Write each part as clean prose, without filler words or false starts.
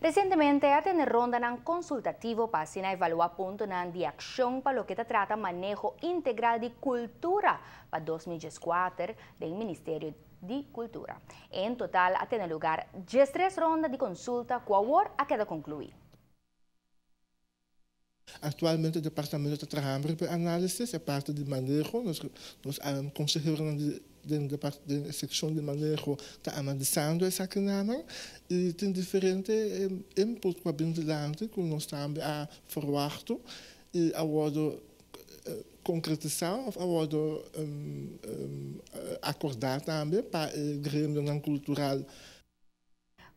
Recientemente a tene rondanan consultativo pa asina evalua puntonan di accion pa loke ta trata maneho integral di cultura pa 2014 den Ministerio di Cultura. En total a tene lugar 13 ronda di consulta cu awor a keda conclui. Actualmente e departamento ta trahando riba análisis, e parti di maneho, nos conseheronan di seccion di maneho ta analisando esakinan y tin diferente input cu a bin dilanti cu nos tambe a verwacht y a wordo concretisa of a wordo acorda tambe pa e gremionan cultural.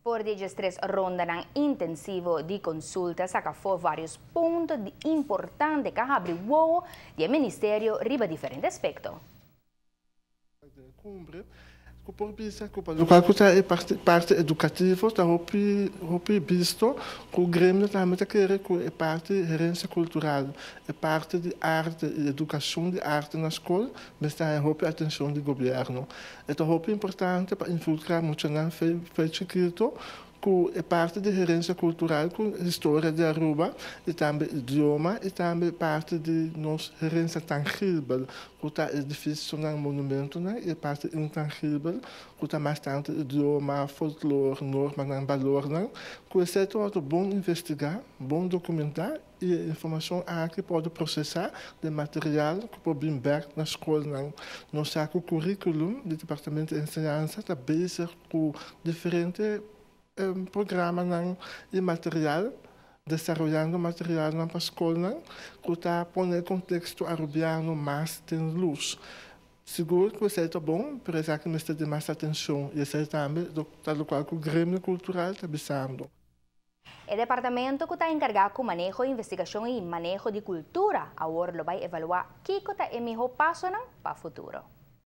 For di 13 rondanan intensivo di consulta, saca afo varios punto importante cu a habri wowo di ministerio riba diferente aspecto. Cumbre, cu por bisa cu pa loke cu ta e parti educativo ta hopi hopi bisto cu gremio tambe ta kere cu e parti herencia cultural, e parti di arte y educacion di arte na scol mester haya hopi atencion di gobierno. E ta hopi importante pa involucra muchanan for di chikito cu e parti di herencia cultural, cu historia di Aruba y tambe idioma y tambe parti di nos herencia tangibel, cu ta edificionan, monumentonan, y parti intangibel, cu ta mas tanto idioma, folklore, normanan, balornan, cu esey ta bon investiga, bon documenta y e informacion aki por procesa di material cu por bin bek na scolnan. Nos sa cu curriculum di Departamento di Enseñansa ta bezig cu diferente programanan y material, desaroyando materialnan pa scolnan, cu ta pone contexto Arubiano mas den luz. Sigur cu esey ta bon, pero esaki mester di mas atencion y esey tambe ta loke cu gremio cultural ta bisando. E departamento cu ta encarga cu maneho, investigacion y maneho di cultura, awor lo bay evalua kico ta e miho pasonan pa futuro.